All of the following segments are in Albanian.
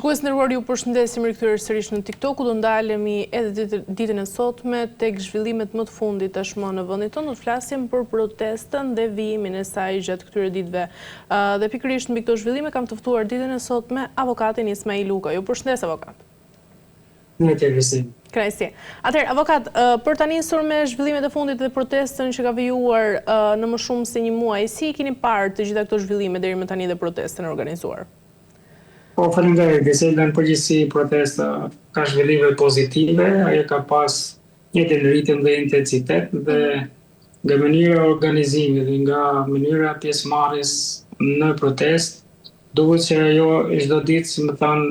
Shikues të nderuar ju përshëndesim rikthyer sërish në TikTok, ku do ndalemi edhe ditën e sotme tek zhvillimet më të fundit tashmë në vendin tonë. Do të flasim për protestën dhe vijimin e saj gjatë këtyre ditëve. Dhe pikërisht mbi këto zhvillime kam të ftuar ditën e sotme avokatin Ismail Uka. Ju përshëndes avokat. Përshëndetje Kristin. Kënaqësi. Atëherë, avokat, për ta nisur me zhvillimet e fundit dhe protestën që ka vijuar në më shumë se një muaj, si i keni parë të gjitha këto zhvillime deri më tani dhe protestën e organizuar? Po, faleminderit Griselda. Në përgjithësi protesta ka zhvillime pozitive, ajo ka pas njëjtin ritëm dhe intensitet dhe nga mënyra e organizimit dhe nga mënyra e pjesëmarrjes në protestë, Duket që ajo çdo ditë, si me thënë,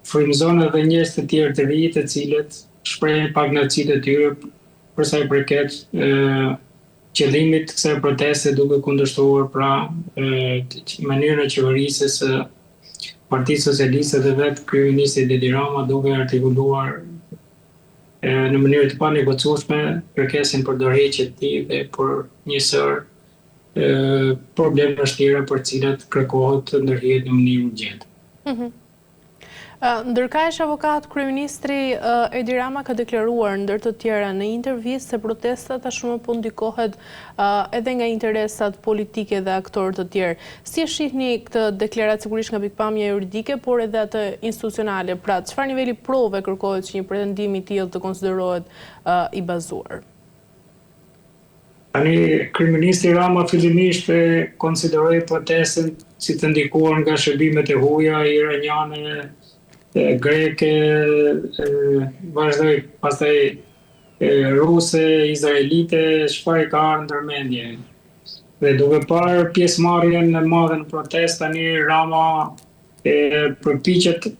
frymëzon edhe njerëz të tjerë të rinj të cilët shprehin pakënaqësitë e tyre për sa i përket qëllimit të kësaj proteste duke kundërshtuar pra mënyrën e qeverisjes së Partisë Socialiste dhe vetë kryeministrit Edi Rama duke artikuluar në mënyrë të panegociueshme kërkesën për dorëheqje të tij dhe për një sërë problemesh tjera për të cilat kërkohet të ndërhyhet në mënyrë urgjente. Mhm. Ndërkaq avokat, kryeministri Edi Rama ka deklaruar ndër të tjera në intervistë se protesta tashmë po ndikohet edhe nga interesat politike dhe aktorë të tjerë. Si e shihni këtë deklaratë sigurisht nga pikëpamja juridike, por edhe atë institucionale? Pra, çfarë niveli prove kërkohet që një pretendim i tillë të konsiderohet i bazuar? Tani, kryeministri Rama fillimisht e konsideroi protestën si të ndikuar nga shërbimet e huaja, iraniane, greke, vazhdoi pastaj ruse, izraelite, çfarë i ka ardhur ndër mendje. Dhe duke parë pjesëmarrjen e madhe në protestë, tani Rama përpiqet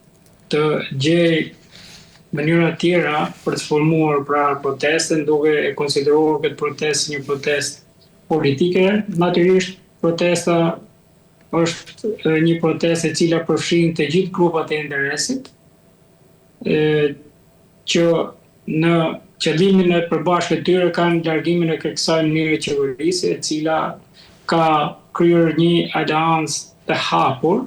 të gjejë mënyra tjera për të formuar pra protestën, duke e konsideruar këtë protestë si një protestë politike. Natyrisht, protesta është një protestë e cila përfshin të gjithë grupat e interesit, që në qëllimin e përbashkët të tyre kanë largimin e kësaj mënyre qeverisje, e cila ka kryer një aleancë të hapur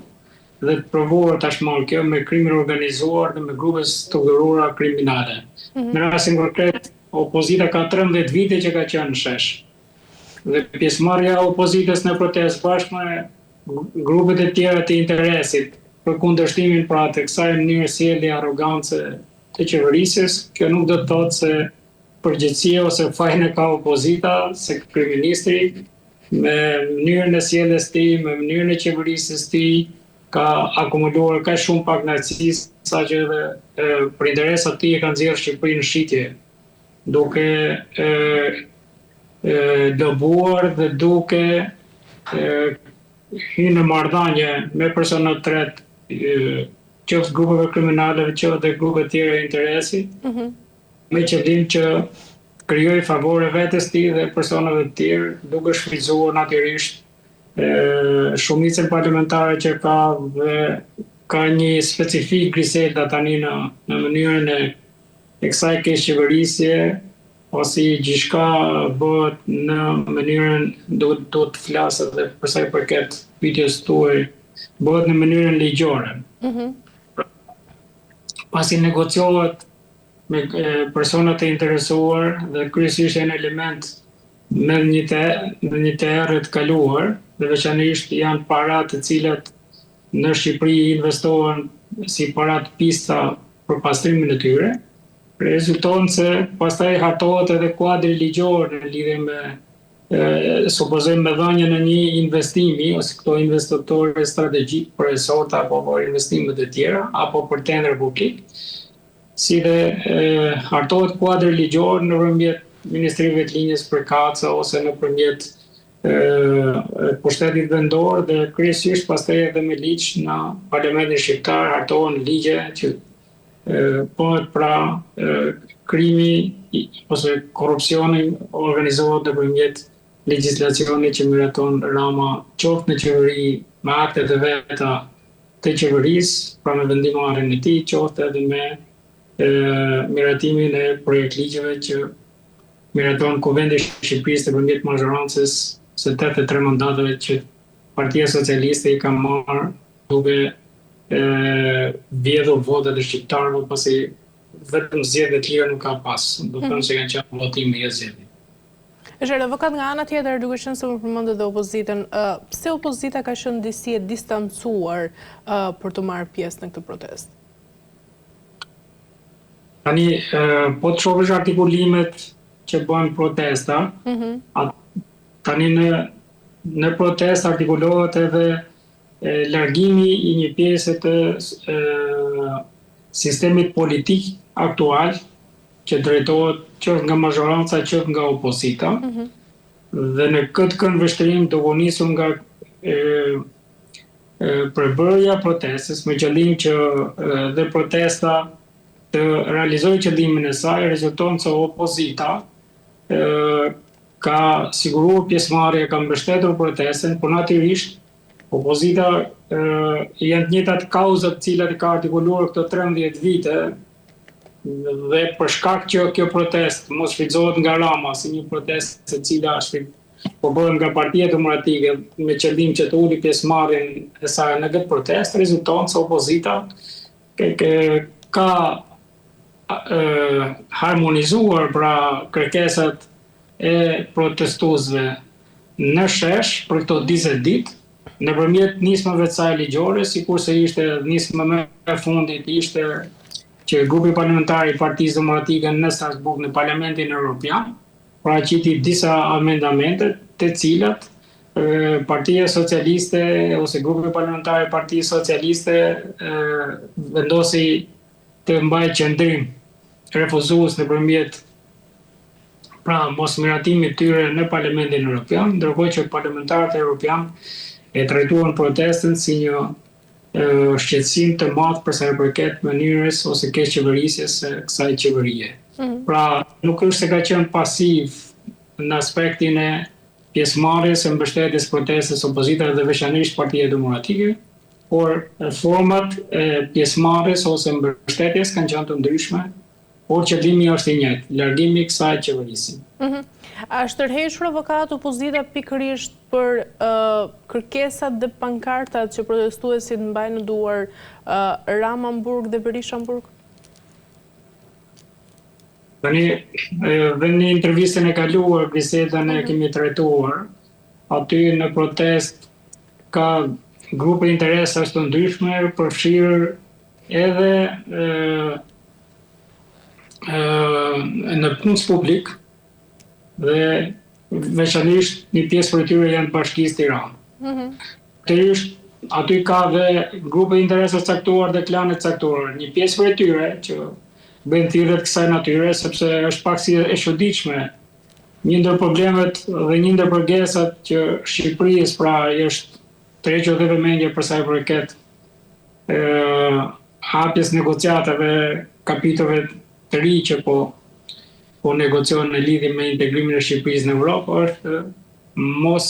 dhe të provuar tashmë kjo me krimin e organizuar dhe me grupe të strukturuara kriminale. Mm -hmm. Në rastin konkret, opozita ka 13 vite që ka qenë në shesh. Dhe pjesëmarrja e opozitës në protestë bashkë me grupet e tjera të interesit për kundërshtimin pra të kësaj mënyre sjellje arrogance të qeverisjes, kjo nuk do të thotë se përgjegjësia ose fajin e ka opozita, se kryeministri me mënyrën e sjelljes tij, me mënyrën e qeverisjes tij, ka akumuluar kaq shumë pakënaqësi saqë edhe e, për interesa të tij e ka nxjerrë Shqipërinë në shitje, duke e, e lobuar dhe duke e, hyrë në marrëdhënie me persona të tretë, qoftë grupeve kriminale, qoftë dhe grupe të tjera interesi, mm -hmm. me qëllim që krijojë favore vetes tij dhe personave të tjerë, duke shfrytëzuar natyrisht shumicën parlamentare që ka dhe ka një specifikë Griselda tani në në mënyrën e e kësaj keqqeverisje, pasi gjithçka bëhet në mënyrën do do të flas edhe për sa i përket pyetjes tuaj, bëhet në mënyrën ligjore. Mm -hmm. Pasi negociohet me persona të interesuar dhe kryesisht janë element me një të me një të errët të kaluar dhe veçanërisht janë para të cilat në Shqipëri investohen si para të pista për pastrimin e tyre, rezulton se pastaj hartohet edhe kuadri ligjor në lidhje me supozojmë me dhënien e një investimi ose këto investitorë strategjik për resorte apo për investime të tjera apo për tender publik, si dhe hartohet kuadri ligjor nëpërmjet ministrive të linjës përkatëse ose nëpërmjet pushtetit vendor dhe kryesisht pastaj edhe me ligj në Parlamentin shqiptar hartohen ligje që bëhet pra krimi ose korrupsioni organizohet nëpërmjet legjislacionit që miraton Rama qoftë në qeveri me aktet e veta të qeverisë, pra me vendimmarrjen e tij, qoftë edhe me miratimin e projektligjeve që miraton Kuvendi i Shqipërisë nëpërmjet mazhorancës së 83 mandateve që Partia Socialiste i ka marrë duke vjedhur votat e shqiptarëve pasi vetëm zgjedhje të lira nuk ka pas, do të thënë se kanë qenë votime jo zgjedhje. Është avokat nga ana tjetër, duke qenë se më përmendët dhe opozitën, pse opozita ka qenë disi e distancuar për të marrë pjesë në këtë protestë? Tani, po të shohësh artikulimet që bën protesta, mhm. tani në në protestë artikulohet edhe largimi i një pjese të sistemit politik aktual që drejtohet qoftë nga mazhoranca qoftë nga opozita. Mm -hmm. Dhe në këtë këndvështrim duke u nisur nga e, e, përbërja e protestës me qëllim që dhe protesta të realizojë qëllimin e saj, rezulton se opozita e, ka siguruar pjesëmarrje, ka mbështetur protestën, por natyrisht opozita e, janë të njëjtat kauza të cilat i ka artikuluar këto 13 vite dhe për shkak që kjo protestë mos shfrytëzohet nga Rama si një protestë e cila është po bëhet nga Partia Demokratike me qëllim që të uli pjesëmarrjen e saj në këtë protestë, rezulton se opozita ke, ke, ka e, harmonizuar pra kërkesat e protestuesve në shesh për këto 20 ditë, nëpërmjet nismave të saj ligjore, sikurse ishte nisma më e fundit ishte që grupi parlamentar i Partisë Demokratike në Strasburg në Parlamentin Evropian paraqiti disa amendamente të cilat Partia Socialiste ose grupi parlamentar i Partisë Socialiste vendosi të mbajë qëndrim refuzues nëpërmjet pra mosmiratimit të tyre në Parlamentin Evropian, ndërkohë që parlamentarët evropian e trajtuan protestën si një shqetësim të madh për sa i përket mënyrës ose keqqeverisjes së kësaj qeverie. Mm -hmm. Pra, nuk është se ka qenë pasiv në aspektin e pjesëmarrjes e mbështetjes protestës opozita dhe veçanërisht Partia Demokratike, por format e pjesëmarrjes ose mbështetjes kanë qenë të ndryshme Por qëllimi është i njëjtë, largimi i kësaj qeverisje. Mhm. A është tërhequr avokat opozita pikërisht për kërkesat dhe pankartat që protestuesit mbajnë në duar Rama në burg dhe Berisha në burg? Tani, dhe në intervistën e kaluar, bisedën e mhm. kemi trajtuar, aty në protestë ka grupe interesash të ndryshme, përfshirë edhe nëpunës publik dhe veçanërisht një pjesë prej tyre janë të Bashkisë Tiranë. Mm -hmm. Natyrisht aty ka dhe grupe interesa të caktuar dhe klane të caktuar. Një pjesë prej tyre që bëjnë thirrje të kësaj natyre sepse është pak si e çuditshme. Një ndër problemet dhe një ndër përgesat që Shqipërisë pra i është tërhequr dhe vëmendja për sa i përket hapjes negociatave kapitujve të ri që po po negociojnë në lidhje me integrimin e Shqipërisë në Evropë është mos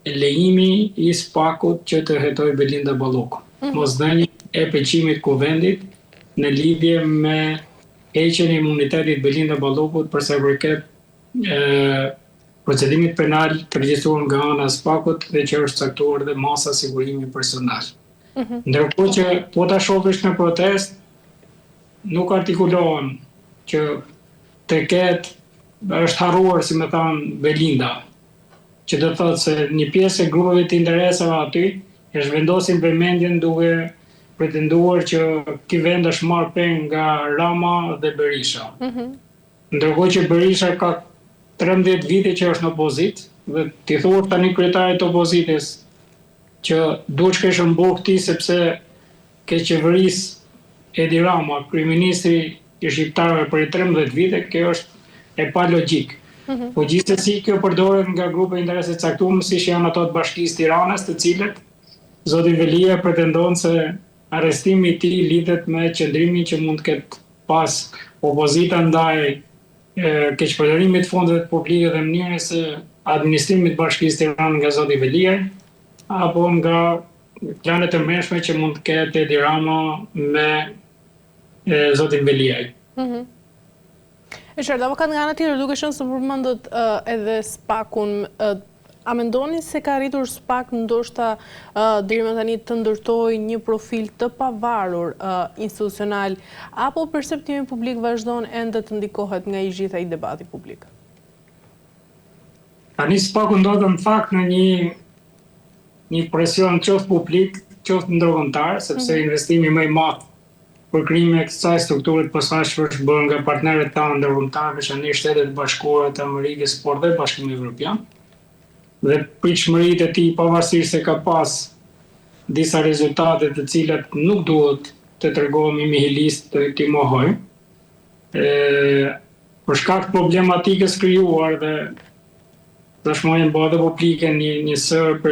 lejimi i SPAK-ut që të hetojë Belinda Ballukun. Mm -hmm. Mos dhënia e pëlqimit kuvendit në lidhje me heqjen e imunitetit Belinda Ballukut për sa i përket procedimit penal të regjistruar nga ana e SPAK-ut dhe që është caktuar dhe masa sigurimi personal. Mm -hmm. Ndërkohë që po ta shohësh në protestë nuk artikulohen që të ketë është harruar si me thanë Belinda, që do të thotë se një pjesë e grupeve të interesave aty e zhvendosin vëmendjen duke pretenduar që ky vend është marrë peng nga Rama dhe Berisha. Mm -hmm. Ndërkohë që Berisha ka 13 vite që është në opozitë dhe t'i thuash tani kryetarit të opozitës që duhet shkosh në burg ti sepse ke qeveris Edi Rama, kryeministri i shqiptarëve për 13 vite, kjo është e palogjikë. Mm -hmm. Po gjithsesi kjo përdoret nga grupe interesi të caktuar, siç janë ato të Bashkisë Tiranës, të cilët zoti Veliaj pretendon se arrestimi i tij lidhet me qëndrimin që mund të ketë pas opozita ndaj keqpërdorimit të fondeve publike dhe mënyrës së administrimit të Bashkisë Tiranë nga zoti Veliaj apo nga planet e mbrendshme që mund të ketë Edi Rama me zotin Veliaj. Mm -hmm. E qartë, avokat nga ana tjetër, duke qenë se përmendët edhe SPAK-un, A mendoni se ka arritur SPAK ndoshta deri më tani të ndërtojë një profil të pavarur institucional, apo perceptimi publik vazhdon ende të ndikohet nga i gjithë ai debati publik? Tani SPAK-u ndodhet në fakt në një një presion qoftë publik, qoftë ndërkombëtar, sepse mhm. investimi më i madh për krijimin e kësaj strukture të posaçme është bërë nga partnerët tanë ndërkombëtarë, veçanërisht Shtetet e Bashkuara të Amerikës, por dhe Bashkimi Evropian. Dhe pritshmëritë e tij, pavarësisht se ka pas disa rezultate të cilat nuk duhet të tregohemi nihilistë të t'i mohojmë, e, për shkak të problematikës krijuar dhe tashmë janë bërë edhe publike një, një sërë prej